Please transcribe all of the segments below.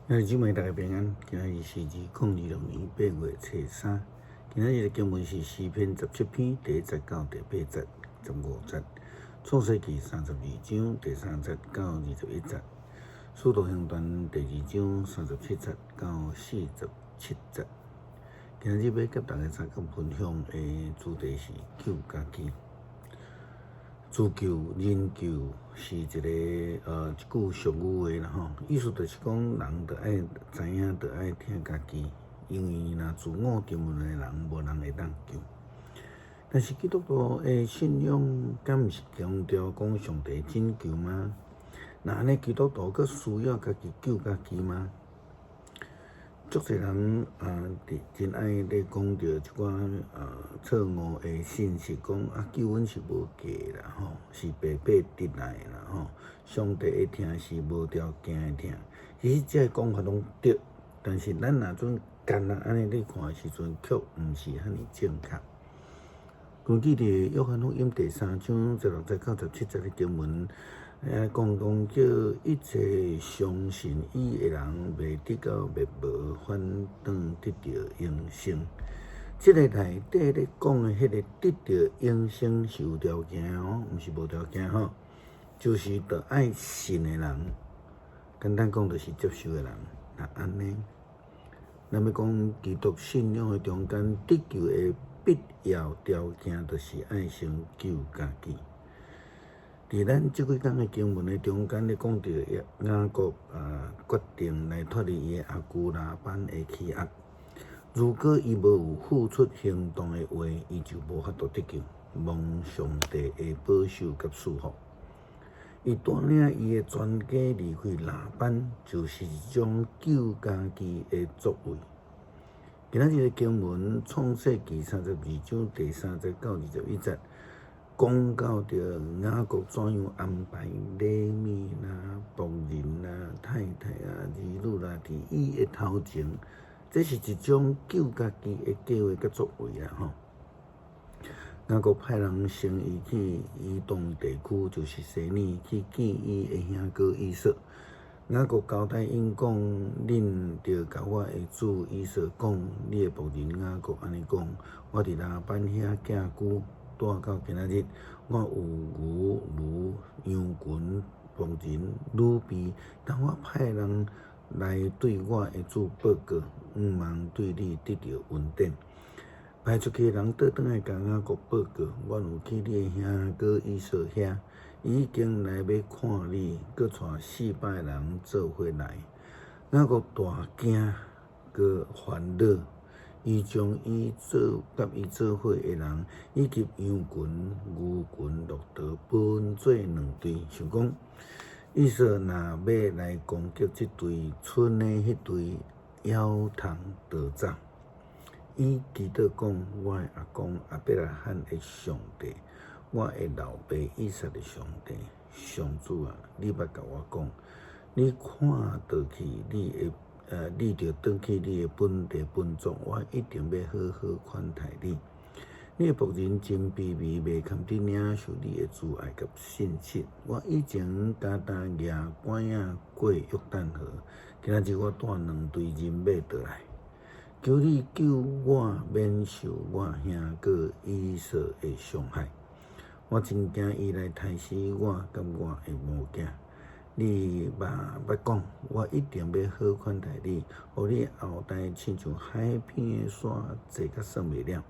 兄弟姊妹，大家平安。今仔日是2026年8月初三。今仔日的經文是詩篇17篇第1節到第8節、15節，創世記32章第3節到21節，使徒行傳第2章37節到47節。今仔日欲佮大家相共分享的主題是救家己。自救、人救是一句俗語話啦吼，意思就是講人著愛知影，著愛疼家己，因為若自我沉淪的人，無人會當救。但是基督徒的信仰，敢毋是強調講上帝拯救嗎？若按呢，基督徒閣需要家己救家己嗎？足濟人啊，真愛咧講著一寡錯誤的信息，講啊救恩是無價啦吼，是白白得來的啦吼，上帝的疼是無條件的疼。其實這个講法攏對，但是咱若準干焦按呢咧看的時陣，卻毋是遐爾正確。根據佇約翰福音第3章16節到17節的經文，遐講講叫一切相信伊的人，袂得到滅亡，反轉得著永生。這个內底咧講的彼個得著永生是有條件哦，毋是無條件吼，就是著愛信的人，簡單講就是接受的人。若按呢，咱欲講基督信仰的中間得救的必要條件，就是愛先救家己。佇咱這幾工的經文的中間咧講著雅各啊決定來脫離伊的阿舅拉班的欺壓。如果伊無有付出行動的話，伊就無法度得救，蒙上帝的保守佮賜福。伊帶領伊的全家離開拉班，就是一種救家己的作為。今仔日的經文創世記32章第3節到21節。講到著雅各怎樣安排禮物啦、僕人啦、太太啊、兒女啦，佇伊的頭前，這是一種救家己的計劃佮作為啦吼。雅各派人先伊去以東地區，就是西珥去見伊的兄哥以掃。雅各交代𪜶講：恁著共我的主以掃講，你的僕人雅各按呢講：我佇拉班遐寄居。蹛到今仔日，我有牛、驢、羊群、僕人、女婢，但我派人來對我的主報告，向望對你得著恩典。派出去的人倒轉來共雅各報告：阮有去你的兄哥以掃遐，伊已經來欲看你，閣帶400人做伙來。雅各大驚，閣煩惱。伊將伊做佮伊做伙的人，以及羊群、牛群、駱駝分做兩隊，想講以掃若欲來攻擊這隊，賰的彼隊猶通逃走。伊祈禱講：我的阿公亞伯拉罕的上帝，我的老爸以撒的上帝，上主啊，你捌共我講，你看倒去你的。你著轉去你的本地本族，我一定欲好好款待你。你的僕人真卑微，袂堪得領受你的慈愛佮信實。我以前單單舉拐仔過約旦河，今仔日我帶兩隊人馬倒來，求你救我免受我兄哥以掃的傷害。我真驚伊來刣死我佮我的母囝。你嘛捌講，我一定欲好款待你，予你後代親像海邊的沙，濟甲算袂了。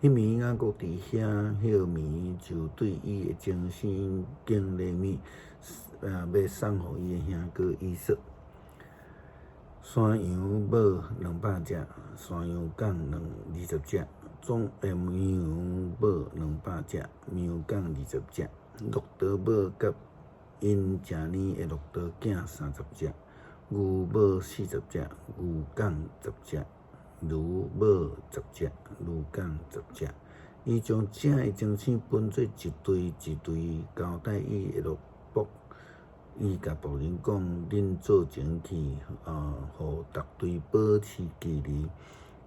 彼暝雅各佇遐歇眠，就對伊的終生揀禮物，欲送予伊的兄哥以掃。山羊母200隻，山羊犅20隻，總羊母200隻，羊犅20隻，駱駝母佮𪜶食奶的駱駝囝30隻，牛母40隻，牛犅10隻，驢母10隻，驢犅10隻。伊將這个終生分做一隊一隊，交代伊的奴僕。伊共僕人講：恁做前去，予逐隊保持距離。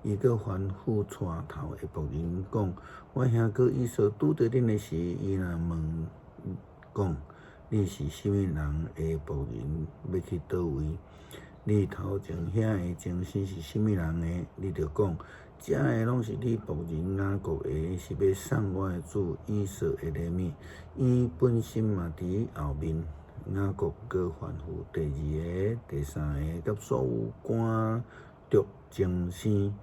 伊閣吩咐帶頭的僕人講：我兄哥以掃拄著恁的時，伊若問講，你是啥物人的僕人，欲去佗位？你頭前遐个前身是啥物人的？你著講，遮个攏是你僕人雅各的，是欲送我的主以掃的禮物。伊本身嘛佇後面。雅各閣吩咐第二个、第三个，佮所有趕著前生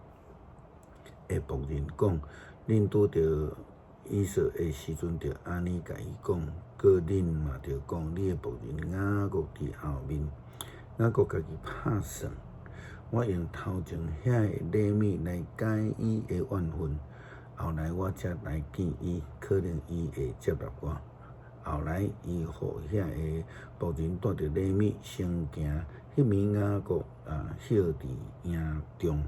的僕人講：恁拄著以掃的時陣，著按呢共伊講。閣恁嘛著講，你的僕人雅各佇後面。雅各家己拍算，我用頭前遐个禮物來解伊的怨恨，後來我才來見伊，可能伊會接納我。後來，伊予遐个僕人帶著禮物先行，彼暝雅各啊歇佇營中。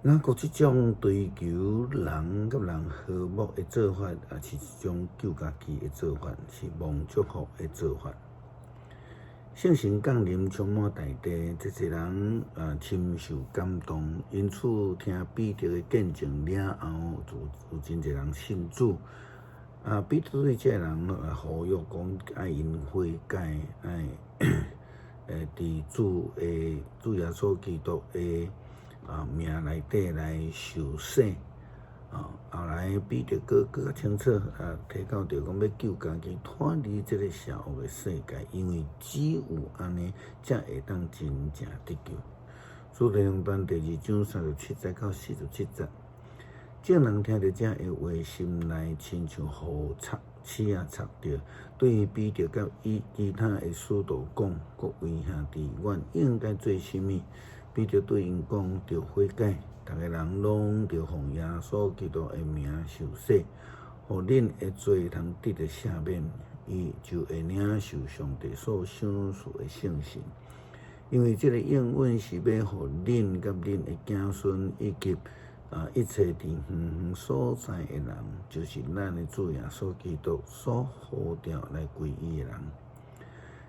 雅各這種追求人佮人和睦的做法，也是一種救家己的做法，是蒙祝福的做法。聖神降臨充滿大地，濟濟人啊深受感動，因此聽彼得的見證了後，就有真濟人信主。啊，彼得對這个人啊呼籲講，愛𪜶悔改，愛佇主的主耶穌基督的啊名內底來受洗。啊，後來彼得閣閣較清楚啊，提到著講欲救家己脫離這个邪惡的世界，因為只有按呢，才會當真正得救。使徒行傳第二章37節到47節，眾人聽著這个話，心內親像予插刺仔插著，對彼得佮伊其他的使徒講：各位兄弟，阮應該做啥物？彼得對𪜶講：著悔改，逐个人攏著奉耶穌基督的名受洗，予恁的罪通得著赦免，伊就會領受上帝所賞賜的聖神。因為這个應允是欲予恁佮恁的子孫以及啊一切佇遠遠所在的人，就是咱的主耶穌基督所呼召來歸伊的人。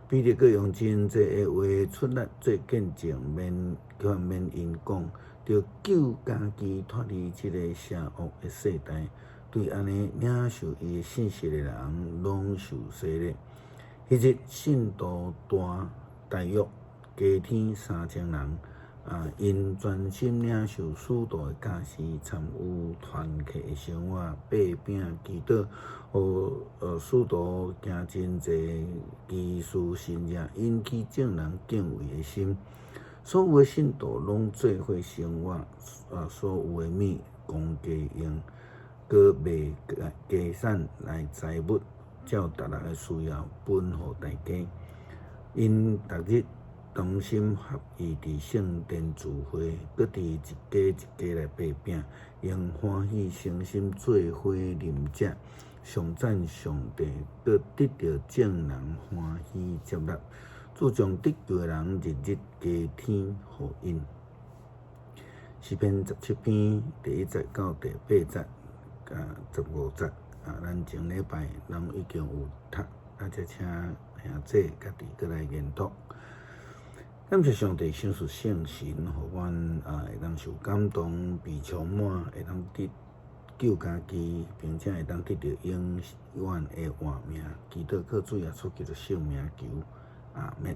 彼得閣用真濟的話出力做見證，勉勸勉𪜶講，著救家己脫離這个邪惡的世代。對按呢領受伊的信息的人，攏受洗禮。彼日信徒大大約加添3000人。啊！𪜶專心領受使徒的教示，參與團契的生活，擘餅祈禱，予使徒行真濟奇事神跡，引起眾人敬畏的心。所有的信徒攏做伙生活，啊，所有的物公家用，閣賣家產來財物，照逐人的需要分予大家。𪜶逐日同心合意佇聖殿聚會，閣佇一家一家來擘餅，用歡喜誠心做伙啉食，頌讚上帝，閣得著眾人歡喜接納。主將得救的人日日加添予𪜶。詩篇17篇第1節到第8節，啊15節，啊，咱前禮拜攏已經有讀，啊，才請兄姊家己閣來研讀。感謝上帝賞賜聖神，予阮啊會當受感動，被充滿，會當得救家己，並且會當得著永遠的活命。祈禱靠主耶穌基督聖名求，阿們。